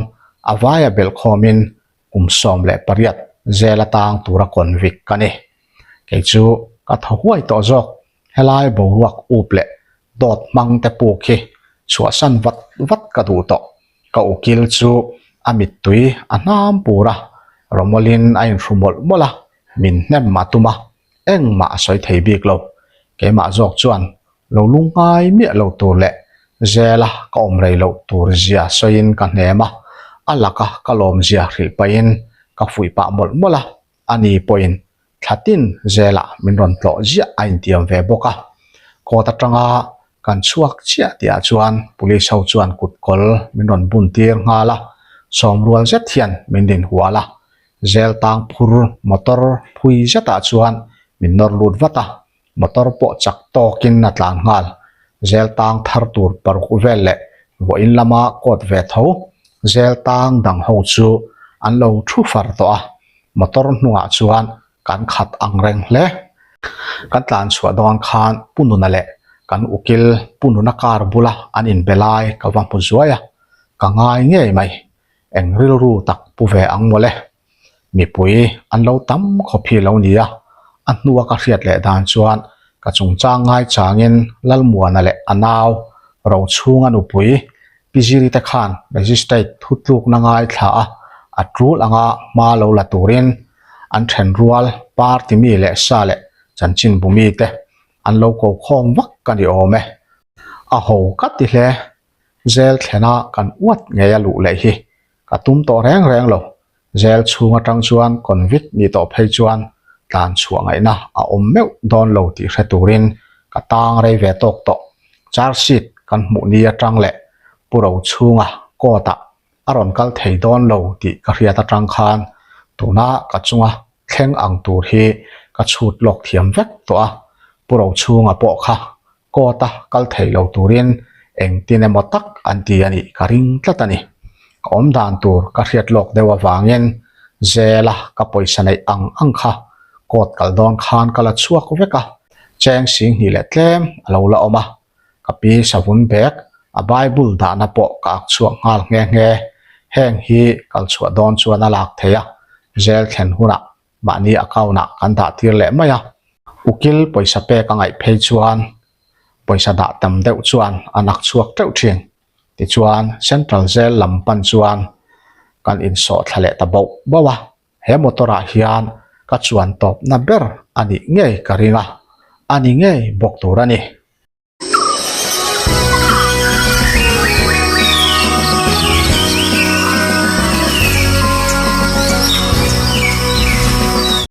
a vaia belhkhawmin kum 18 zel atang tura convict ka ni. Kei chu ka thaw huai tawh zawk, helai boruak up leh dawt hmang te puk hi chhuahsan vat vat ka duh tawh. Ka ukil chu a mittui a hnam pur a, rawmawlin a inhru mawlh mawlh a, min hnem a tum a, engmah a sawi thei bik lo. Keimah zawk chuan lo lungngai miah lo tur leh zela ka awm rei loh tur zia sawiin ka hnem a, a laka ka lawm zia hrilh pahin ka fuih pah mawlh mawlh a, ani pawhin thla tin zelah min rawn tlawh ziah a intiam ve bawk a. Court atanga kan chhuak chiah tihah chuan police ho chuan kut kawl min rawn bun tir nghal a, sawmrual zet hian min din hual a, zel tang phur motor phui zetah chuan min nawr lut vat a, Motor pawh chak tawkin a tlan nghal. Zel tang thar tur paruk vel leh vawiin lama kawt ve tho zel tang dang ho chu an lo thu far tawh a, motor hnungah chuan kan khat ang reng hle. Kan tlan chhuah dawn khan Pu Nuna leh kan ukil Pu Nuna car bula an inbe lai ka va hmu zuai a, ka ngai ngei mai. Eng rilru tak pu ve ang mawle. Mipui an lo tam khawp hi lo ni a, a hnua ka hriat leh dan chuan ka chungchang ngai changin Lalmuana leh a nau Rochhunga nupui Pi Ziri te khan Magistrate thutlukna ngaithla a, a tul anga hma lo la turin an then rual party mi leh sa leh chanchinbu mite an lo ko khawm vak ka ni awm e. A ho ka ti hle. Zel thlena kan uat ngei a luh leh hi Ka tum tawh reng reng lo. Jail chhung atang chuan convict nih tawh phei chuan tlan chhuah ngaihna a awm meuh dawn lo tih hre turin ka tang rei ve tawk tawh. Charge sheet kan hmuh ni atang leh Pu Rochhunga court ah a rawn kal thei dawn lo tih ka hriat atang khan tuna ka chunga thleng ang tur hi ka chhut lawk thiam vek tawh a, Pu Rochhunga pawh kha Court a kal thei lo turin engtin emaw tak an ti a nih ka ring tlat a ni. Ka awm dan tur ka hriat lawk deuh avangin Zela ka pawisa neih ang ang kha court kal dawn khan ka la chhuak vek a, cheng singhnih leh tlem a lo la awm a, ka pi savun bag a Bible dahna pawh ka ak chhuak nghal nghe nghe. Heng hi kal chhuah dawn chuan a lak thei a, Zel thlen hunah mahni account ah kan dah tir leh mai a, ukil pawisa pek a ngaih phei chuan pawisa dah tam deuh chuan a nak chhuak teuh thin. Tichuan Central Jail lam pan chuan kan insawh thla leh ta bauh bauh a, he motor ah hian ka chuan tawpna ber a nih ngei ka ring a, a ni ngei bawk tur a ni.